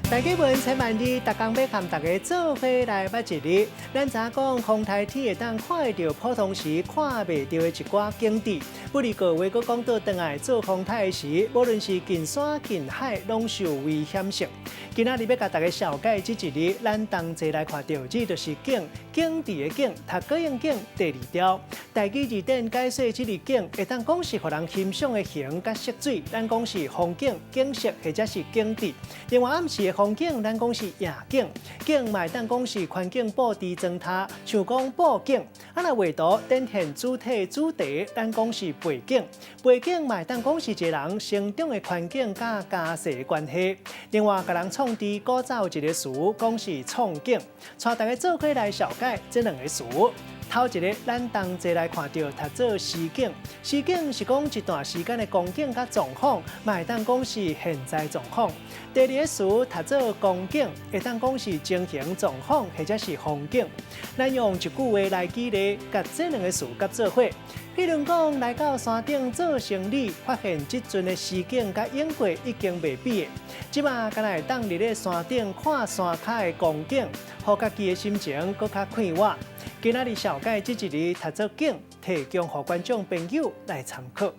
大家文千萬字，逐工欲共大家做伙來捌一字。咱知影講，風颱天會當看會著普通時看袂著的一寡景致。不過話閣講倒轉來做風颱時，無論是近山近海，攏受危險性。今仔日欲共大家紹介這一字，咱同齊來看著，這就是景，景致的景，讀歌用景第二條。台語字典解說，這字景會當講是予人欣賞的形佮色水，咱講是風景、景色或者是景致。另外暗時的風景，咱講是夜景。景嘛會當講是環境布置狀態，像講佈景。啊，若畫圖展現主體主題，咱講是背景。背景嘛會當講是一個人成長的環境佮家世的關係。另外，共人創治古早有一個詞，講是創景。帶大家做伙來紹介這兩個詞。頭一個，咱同齊來看著讀做時景。時景是講一段時間的光景佮狀況，嘛會當講是現在狀況。第二個詞讀做光景，會當講是情形狀況或者是風景。咱用一句話來舉例，共這兩個詞夾做伙。譬如講，來到山頂做生理，發現這陣的時景佮永過已經袂比的。這馬敢若會當佇咧山頂看山跤的光景，予家己的心情閣較快活。今仔日紹介這一字讀做景，提供予觀眾朋友來參考。